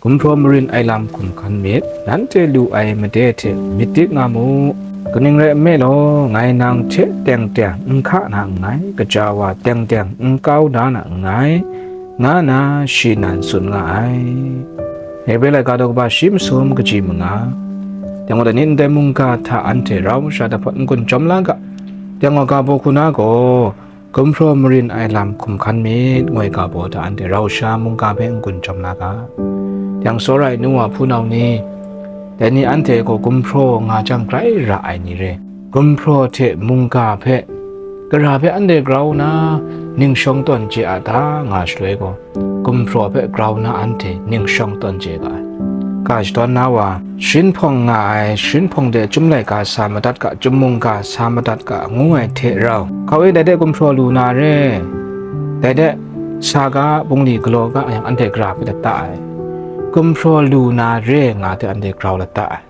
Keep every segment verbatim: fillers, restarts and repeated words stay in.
Gumhpraw marin ai lam hkum hkan myit, nanhte lu ai made hte myit dik nga mu. Kaning rai nme law, ngai nang hte teng teng n hka na nngai, kaja wa teng teng n kau da na nngai, nga na shi nan tsun nga ai. Hebre laika daw kaba shi masum kaji manga. Dai gaw dai ni ndai mungga hta anhte rau sha dahpawt n-gun chyawm la ga. Dai gaw ga baw hku na gaw, gumhpraw marin ai lam hkum hkan myit, ngoi ga baw hta anhte rau sha mungga hpe n-gun chyawm la ga. Dai gaw tsawra ai nu wa hpunau ni, dai ni anhte gaw gumhpraw nga jang grai ra ai ni re. Gumhpraw hte mungga hpe, gara hpe anhte grau nna ning shawng tawn chye a ta nga shaloi gaw, gumhpraw hpe grau nna anhte ning shawng tawn chye ga ai. Ga shadawn na wa, sharin hpawng nga ai, sharin hpawng de chyum laika sa madat ga, chyum mungga sa madat ga, ngu ai hte rau, hkau e dai de gumhpraw lu na re, dai de sa ga, bungli galaw ga yang anhte gara hpe lata ai, gumhpraw lu na re nga hte anhte grau lata ai.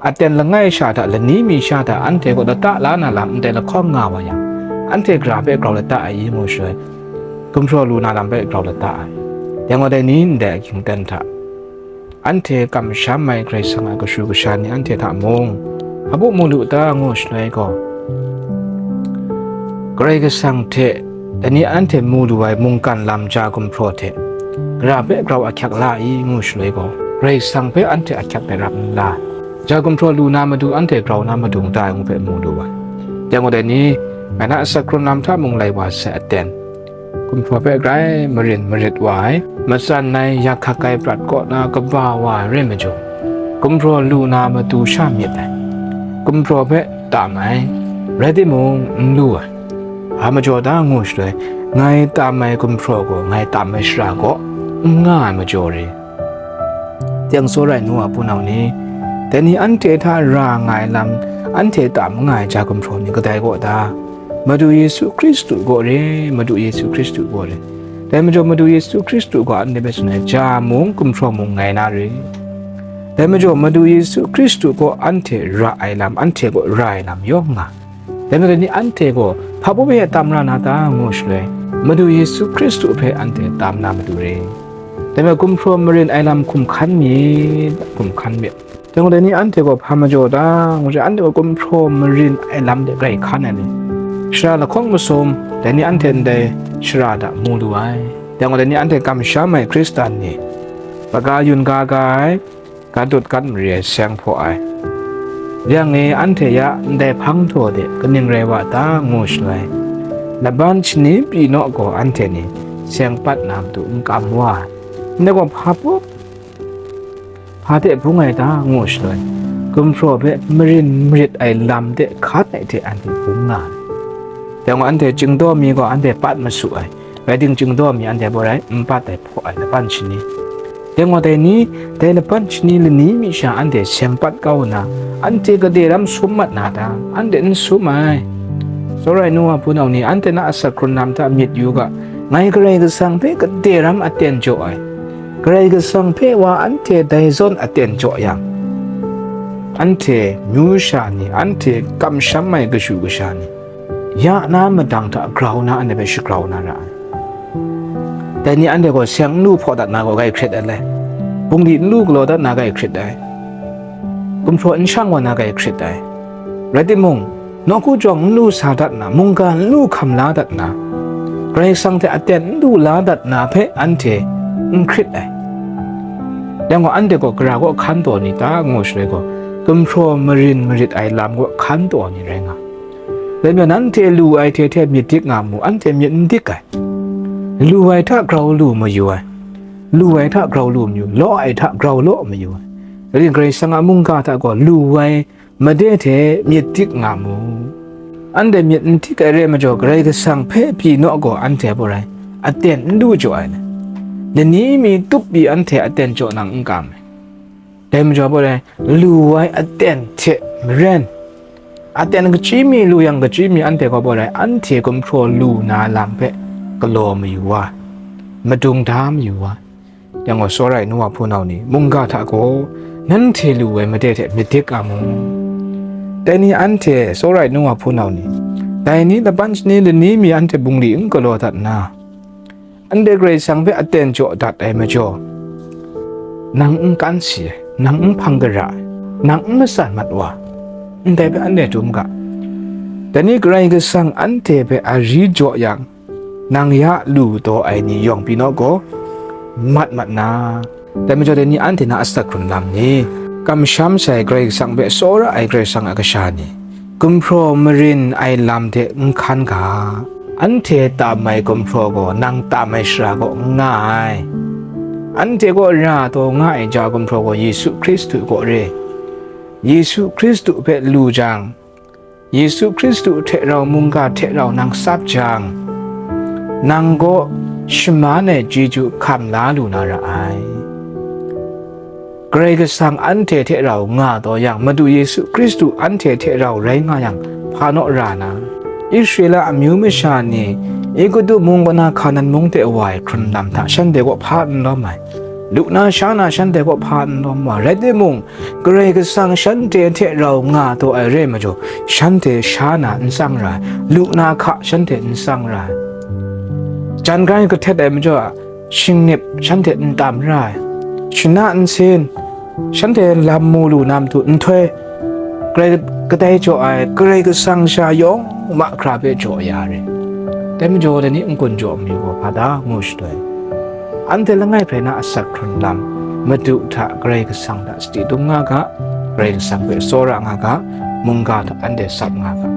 Aten langai sha hta, lani mi sha hta, anhte gaw lata la na lam ndai lahkawng nga wa yang, anhte gara hpe grau lata ai i ngu shaloi, gumhpraw lu na lam hpe grau lata ai. Dai gaw dai ni ndai ahkying ten hta, anhte kamsham ai Karai Kasang a kashu kasha ni anhte hta mung, hpa bu mu lu ta ngu shaloi gaw, Karai Kasang hte dai ni anhte mu lu ai mungkan lam ja gumhpraw hte, gara hpe grau ahkyak la i ngu shaloi gaw, Karai Kasang hpe anhte ahkyak dai rap n la. Ja gumhpraw lu na matu anhte grau na madung da ai ngu hpe mu lu ai. Dai gaw dai ni, ngai na asak hkrun lam hta mung lai wa sai aten, gumhpraw hpe grai marin marit wa ai, matsan ai, yak hkak ai prat kaw na kaba wa ai re majaw, gumhpraw lu na matu sha myit ai. Gumhpraw hpe tam ai, rai timung, n lu ai. Hpa majaw ta ngu shaloi, ngai tam ai gumhpraw gaw ngai tam ai shara kaw n nga ai majaw re. Dai gaw tsawra ai nu wa hpunau ni, dai ni anhte hta ra nga ai lam, anhte tam n nga ai ja gumhpraw ni kadai kaw ta? Madu Yesu Hkristu kaw re, Madu Yesu Hkristu kaw re. Dai majaw Madu Yesu Hkristu gaw anhte hpe tsun ai, ja mung gumhpraw mung ngai na re. Dai majaw Madu Yesu Hkristu kaw anhte ra ai lam, anhte kaw ra ai lam yawng nga. Dai majaw dai ni anhte gaw hpa baw hpe tam ra na ta ngu shaloi, Madu Yesu Hkristu hpe anhte tam na matu re. Dai majaw gumhpraw marin ai lam hkum hkan myit, hkum hkan myit. Dai gaw dai ni anhte gaw hpa majaw ta ngu shaloi, anhte gaw gumhpraw marin ai lam de grai hkan ai ni, shara lahkawng masum, dai ni anhte ndai shara hta mu lu ai. Dai gaw dai ni anhte kamsham ai Hkristan ni, maga yun ga ga ai, gat dut gat mari ai seng hpaw ai. Yang e anhte ya ndai hpang htaw de kaning rai wa ta ngu shaloi, laban shani pyi naw gaw anhte ni seng pat na matu n kam wa ai. Ndai gaw hpa pup, hpa hte bung ai ta ngu shaloi, gumhpraw hpe marin marit ai lam de hkan ai hte anhte bung nga ai. Dai gaw anhte chingdaw mi gaw anhte pat masu ai. Rai timung, chingdaw mi anhte baw rai n pat ai hpaw ai laban shani. Dai gaw dai ni, dai laban shani lani mi sha anhte seng pat kau nna, anhte gade ram sum mat na ta? Anhte n sum ai. Tsawra ai nu wa hpunau ni, anhte na asak hkrun lam hta myit yu ga, ngai Karai Kasang hpe gade ram aten jaw ai, Karai Kasang hpe wa anhte dai zawn aten jaw yang, anhte myu sha ni, anhte kamsham ai kashu kasha ni, ya na madang hta grau na anhte hpe shagrau na ra ai. Dai ni anhte gaw seng n lu hpaw dat na gaw grai hkrit ai le, bungli n lu galaw dat na grai hkrit ai, gumhpraw n shang wa na grai hkrit ai. Rai timung, nawku jawng n lu sa dat na, mungga n lu hkam la dat na, Karai Kasang hte aten n lu la dat na hpe anhte n hkrit ai. Dai gaw anhte gaw gara kaw hkan taw ni ta ngu shaloi gaw, gumhpraw marin marit ai lam kaw hkan taw ni rai nga. Dai majaw nanhte lu ai hte hte myit dik nga mu, anhte myit n dik ai. Lu ai hta grau lu mayu ai, lu ai hta grau lu mayu, law ai hta grau law mayu ai. Rai timung, Karai Kasang a mungga hta gaw lu ai made hte myit dik nga mu. Anhte myit n dik ai re majaw, Karai Kasang hpe pyi naw gaw anhte baw rai aten n lu jaw ai le, lani mi tup pyi anhte aten jaw nang n kam ai. Dai majaw baw rai, lu ai aten hte maren, aten kachyi mi lu yang kachyi mi anhte gaw baw rai, anhte gumhpraw lu na lam hpe galaw mayu wa, madung da mayu wa. Yang gaw, tsawra ai nu wa hpunau ni, mungga hta gaw nanhte lu ai made hte myit dik nga mu. Dai ni anhte, tsawra ai nu wa hpunau ni, dai ni laban shani lani mi anhte bungli n galaw dat nna, anhte Karai Kasang hpe aten jaw dat ai majaw, nang n kan si ai, nang n hpang gara ai, nang n matsan mat wa, ndai hpe anhte dum ga. Dai ni Karai Kasang anhte hpe a ri jaw yang, nang ya lu taw ai ni yawng pyi naw gaw, mat mat na, dai majaw dai ni anhte na asak hkrun lam ni, kamsham sai Karai Kasang hpe tsawra ai Karai Kasang a kasha ni, gumhpraw marin ai lam de n hkan ga. Anhte tam ai gumhpraw gaw nang tam ai shara kaw n nga ai. Anhte kaw ra taw nga ai ja gumhpraw gaw Yesu Hkristu kaw re. Yesu Hkristu hpe lu jang, Yesu Hkristu hte rau mungga hte rau nang tsap jang, nang kaw shaman ai chyeju hkam la lu na ra ai. Karai Kasang anhte hte rau nga taw yang, Madu Yesu Hkristu anhte hte rau rai nga yang, hpa naw ra na? Israela amyu masha ni Egutu mung kaw na Hkanan mung de wa ai hkrun lam hta shanhte kaw hpa n lawm ai, lu na sha na shanhte kaw hpa n lawm wa, rai timung, Karai Kasang shanhte hte rau nga taw ai re ai majaw, shanhte sha na n tsang ra ai, lu na hka shanhte n tsang ra ai, jan grai kahtet ai majaw, shingnip shanhte n tam ra ai, shana nsin shanhte lam mu lu na matu nhtoi, Karai kadai jaw ai, Karai Kasang sha yawng mahkra hpe jaw ya re. Dai majaw dai ni n-gun jaw mayu gaw hpa ta ngu shaloi, anhte langai hpe na asak hkrun lam, Madu hta, Karai Kasang hta sadi dum nga ga, Karai Kasang hpe tsawra nga ga, mungga hta anhte tsap nga ga.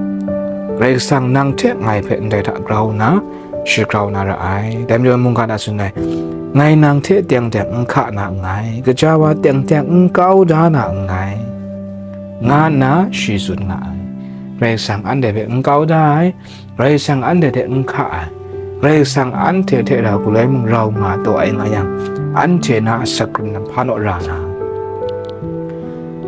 Karai Kasang nang hte ngai hpe ndai hta grau nna, shagrau na ra ai. Dai majaw mungga hta tsun ai, "Ngai nang hte teng teng n hka na nngai, gaja wa teng teng n kau da na nngai," nga nna shi tsun nga ai. Karai Kasang anhte hpe n kau da ai, Karai Kasang anhte hte n hka ai, Karai Kasang anhte hte rau galoi mung rau nga taw ai nga yang, anhte na asak hkrun lam hpa naw ra na.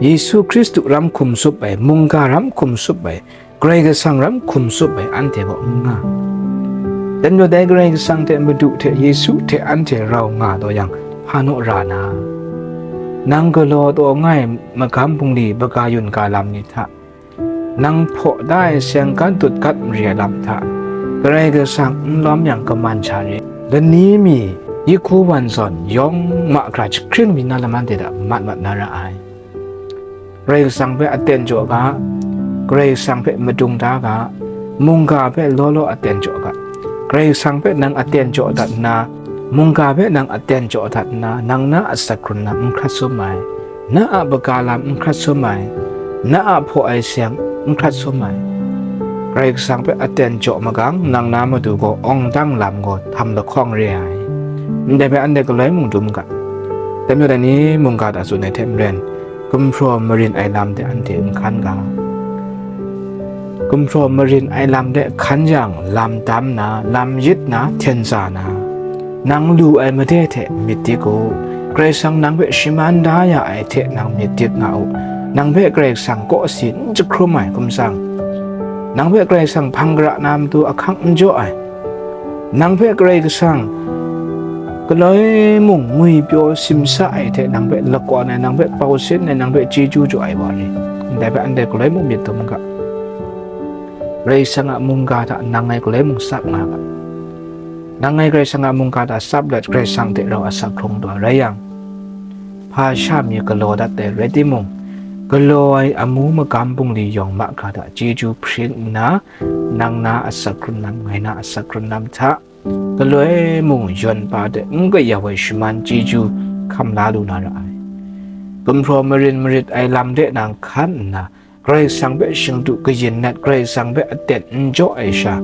Yesu Hkristu ram hkum tsup ai, mungga ram hkum tsup ai, Karai Kasang ram hkum tsup ai anhte kaw n nga. Dai majaw dai Karai Kasang hte, Madu hte, Yesu hte anhte rau nga taw yang, hpa naw ra na? Nang galaw taw nga ai magam bungli baga yun ga lam ni hta, nang hpaw da ai seng gat dut gat mari ai lam hta, Karai Kasang n lawm yang kaman sha re. Lani mi, yi hku wan zawn, yawng mahkra jahkring mi na lam anhte hta mat mat na ra ai. Karai Kasang hpe aten jaw ga, Karai Kasang hpe madung da ga, mungga hpe law law aten jaw ga, Karai Kasang hpe nang aten jaw dat nna, mungga hpe nang aten jaw dat nna, nang na asak hkrun lam n hkrat sum ai, na a baga lam n hkrat sum ai, na a hpaw ai seng n hkrat sum ai, Karai Kasang hpe aten jaw magang, nang na matu gaw awng dang lam gaw htam lahkawng re ai. Ndai hpe anhte galoi mung dum ga. Dai majaw dai ni mungga hta tsun ai hte maren, gumhpraw marin ai lam de anhte n hkan ga. Gumhpraw marin ai lam de hkan jang, lam dam na, lam yit na, hten tsa na, nang lu ai made hte myit dik u. Karai Kasang nang hpe shaman da ya ai hte nang myit dik nga u. Nang hpe Karai Kasang kawsi n jahkrum ai hkum tsang, nang hpe Karai Kasang hpang gara na matu ahkang n jaw ai, nang hpe Karai Kasang galoi mung ngwipyaw simsa ai hte nang hpe lakawn ai, nang hpe pau sin ai, nang hpe chyeju jaw ai wa re. Ndai hpe anhte galoi mung myit dum ga. Karai Kasang a mungga hta nang ngai galoi mung tsap nga ga. Nang ngai Karai Kasang a mungga hta tsap let Karai Kasang hte rau asak hkrung taw rai yang, hpa sha mi galaw dat ai rai timung, galaw ai amu magam bungli yawng mahkra hta chyeju hpring nna, nang na asak hkrun lam, ngai na asak hkrun lam hta, galoi mung yawn hpa de n gayau ai shaman chyeju hkam la lu na ra ai. Gumhpraw marin marit ai lam de nang hkan nna, Karai Kasang hpe shingdu kayin nat, Karai Kasang hpe aten n jaw ai sha,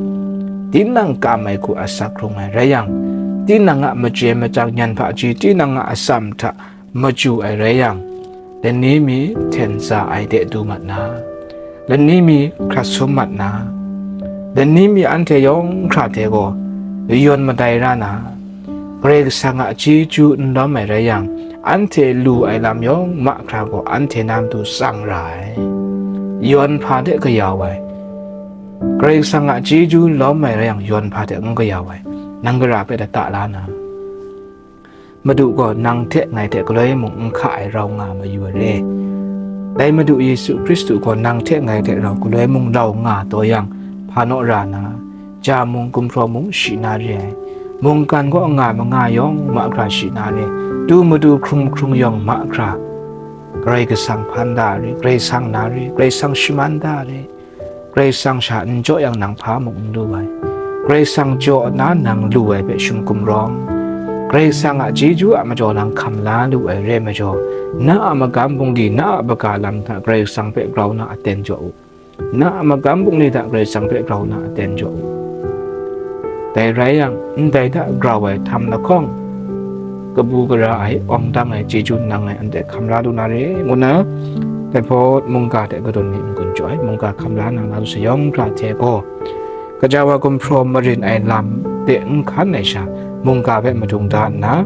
tinang kam ai hku asak hkrung ai rai yang, tinang a machye machyang nyan hpaji, tinang a atsam hta machyu ai rai yang, lani mi hten tsa ai de du mat na, lani mi hkrat sum mat na, lani mi anhte yawng hkra hte gaw yawn madai ra na, Karai Kasang a chyeju n lawm ai rai yang, anhte lu ai lam yawng mahkra gaw anhte na matu tsang ra ai. Yawn hpa de gayau ai, Karai Kasang a chyeju lawm ai rai yang, yawn hpa de n gayau ai, nang gara hpe lata la na, Madu gaw nang hte ngai hte galoi mung n hka ai rau nga mayu ai re. Dai Madu Yesu Hkristu gaw nang hte ngai hte rau galoi mung rau nga taw yang, hpa naw ra na, ja mung gumhpraw mung shi na re ai, mungkan kaw nga manga yawng mahkra shi na re, tu matu hkrung hkrung yawng mahkra, Karai Kasang hpan da re, Karai Kasang na re, Karai Kasang shaman da re, Karai Kasang sha n jaw yang nang hpa mung n lu ai, Karai Kasang jaw na nang lu ai hpe shim gumrawng, Karai Kasang a chyeju a majaw nang hkam la lu ai re majaw, na a magam bungli, na a kaga lam hta Karai Kasang hpe grau na aten jaw u. Na a magam bungli hta Karai Kasang hpe grau na aten jaw u. Dai rai yang, ndai hta grau ai htam lahkawng, kabu gara ai, awng dang ai, chyeju nang ai, anhte hkam la lu na re, ngu nna, dai hpawt mungga hte kadun ni n-gun jaw ai, mungga hkam la na, na lu sayawng hkra hte gaw, kaja wa gumhpraw marin ai lam de n hkan ai sha, mungga hpe madung da nna,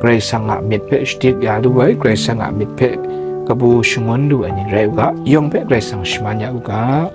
Karai Kasang a myit hpe shadik ya lu ai, Karai Kasang a myit hpe kabu shangun lu ai ni rai u ga, yawng hpe Karai Kasang shaman ya u ga.